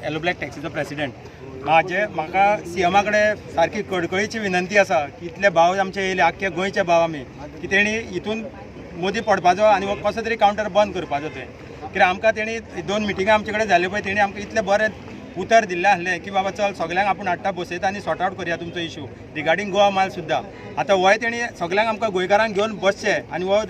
येलो black टॅक्सीचो president. म्हाजे म्हाका सीएमा कडेन सारकी कळकळीची विनंती आसा की इतले भाव आमचे येयले, आख्खे गोंयचे भाव आमी, की तेणी हितून मोदी पडपाचो आनी हो कसो तरी कावंटर बंद करपाचो तें. कित्याक आमकां तेणी 2 मिटिंगां आमचे कडेन जाल्यो पळय, तेणी आमकां इतलें बरें उतर दिल्लें आसलें की बाबा चल सगल्यांक आपूण हाडटा बसयता आनी सॉर्ट आवट करया तुमचो इशू रिगार्डींग गोवा माल सुद्दां. आतां होय तेणी सगल्यांक आमकां गोंयकारांक घेवन बसचें आनी हो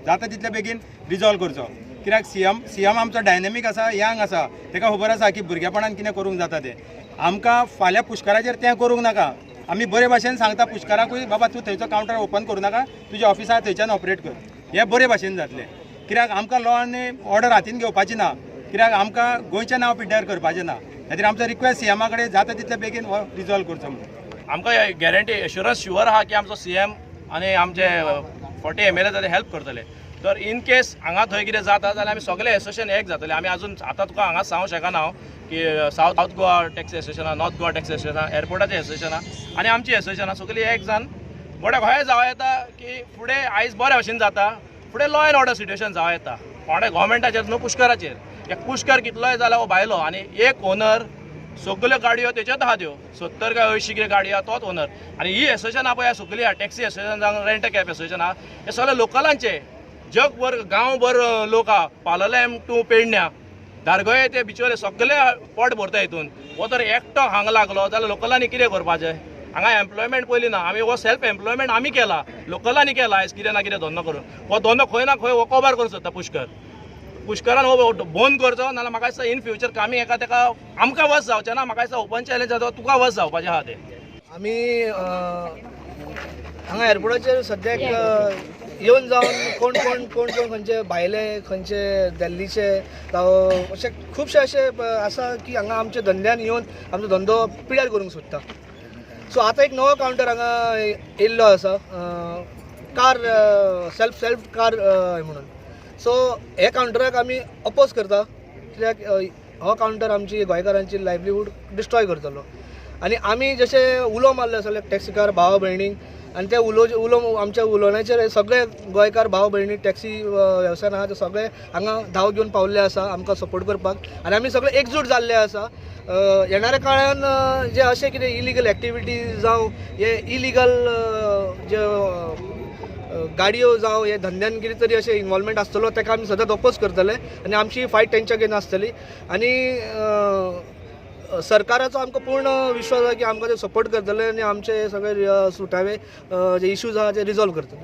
जाता तितले बेगीन रिजॉल्व करचो. कित्याक सीएम आमचो डायनेमीक आसा, यंग आसा, ताका खबर आसा की भुरगेपणान कितें करूंक जाता तें. आमकां फाल्यां पुष्कराचेर तें करूंक नाका. आमी बरे भाशेन सांगता पुष्कराकूय, बाबा तूं थंयचो कावंटर ओपन करूं नाका, तुज्या ऑफिसार थंयच्यान ऑपरेट कर, हें बरे भाशेन जातलें. कित्याक आमकां लॉ आनी ऑर्डर हातीन घेवपाची ना, कित्याक आमकां गोंयचें नांव पिड्ड्यार करपाचें ना. खातीर आमचो रिक्वेस्ट सीएमा कडेन जाता तितले बेगीन हो रिजॉल्व करचो म्हणून. आमकां गॅरंटी एश्युरन्स शुअर आहा की आमचो सीएम आनी आमचे 40 MLA जाल्यार हेल्प करतले. तर इन केस हांगा थंय कितें जाता जाल्यार आमी सगळे एसोसिएशन एक जातले. आमी अजून आतां तुका हांगा सांगूंक शकना हांव की सावथ गोवा टॅक्सी एसोसिएशना, नॉर्थ गोवा टॅक्सी एसोसिएशना, एअरपोर्टाचें एसोसिएशना आनी आमची एसोसिएशना सगळीं एक जावन गोड्या खंय जावं येता की फुडें आयज बऱ्या भशेन जाता, फुडें लॉ एंड ऑर्डर सिट्युएशन जावं येता. कोणे गोवोरमेंटाचेर न्हू, पुष्कराचेर. एक पुष्कर कितलोय जाल्यार हो भायलो आनी एक ओनर, सगल्यो गाडयो तेच्योच आहा त्यो 70 काय 80 कितें गाडयो आहा, तोच ओनर. आनी ही एसोसिएशन आहा पळय सगळी आहा, टॅक्सी एसोसिएशन जावं रेंट कॅब एसोसिएशन आहा, हे सगळे लोकलांचे, जगभर गांवभर लोक आहा. पालोलेम टू पेडण्या, धारगळे ते बिचोले सगळे पोट भरता हितून. हो तर एकटो हांगा लागलो जाल्यार लोकलांनी कितें करपाचें? हांगा एम्प्लॉयमेंट पयलीं ना. आमी हो सेल्फ एम्प्लॉयमेंट आमी केला, लोकलांनी केला. आयज कितें ना कितें धंदो करून हो धंदो खंय ना खंय हो कबार करूंक सोदता पुष्कर. पुष्करान हो बंद करचो, नाजाल्यार म्हाका दिसता इन फ्युचर आमी एका तेका आमकां वस जावचें ना. म्हाका दिसता ओपन चॅलेंज जाता, तुका वस जावपाचें आहा तें. आमी हांगा एअरपोर्टाचेर सद्याक येवन जावन कोण कोण कोण कोण खंयचे भायले, खंयचे दिल्लीचे जावं अशे खुबशे अशे आसा की हांगा आमच्या धंद्यान येवन आमचो धंदो पिड्यार करूंक सोदता. सो आतां एक नवो कावंटर हांगा येयल्लो आसा, कार सेल्फ कार म्हणून. सो हे कावंटराक आमी अपोज करता, कित्याक हो कावंटर आमची गोंयकारांची लायवलीहूड डिस्ट्रॉय करतलो. आनी आमी जशे उलो मारले सगळे टॅक्सीकार भाव भयणींक, आनी ते उलो उलो आमच्या उलोवण्याचेर सगळे गोंयकार भाव भयणी टॅक्सी वेवसायान आहा ते सगळे हांगा धांव घेवन पावल्ले आसा आमकां सपोर्ट करपाक. आनी आमी सगळे एकजूट जाल्ले आसा. येणाऱ्या काळान जे अशें कितें इलिगल एक्टिविटीज जावं हे इलिगल जे गाडयो जावं हे धंद्यान कितें तरी अशें इन्वॉल्वमेंट आसतलो ताका आमी सदांच अपोज करतले आनी आमची फायट तेंच्या घेवन आसतली. आनी सरकाराचो आमकां पूर्ण विश्वास आसा की आमकां ते सपोर्ट करतले आनी आमचे सगळे सुटावे जे इश्यूज आहा ते रिजॉल्व करतले.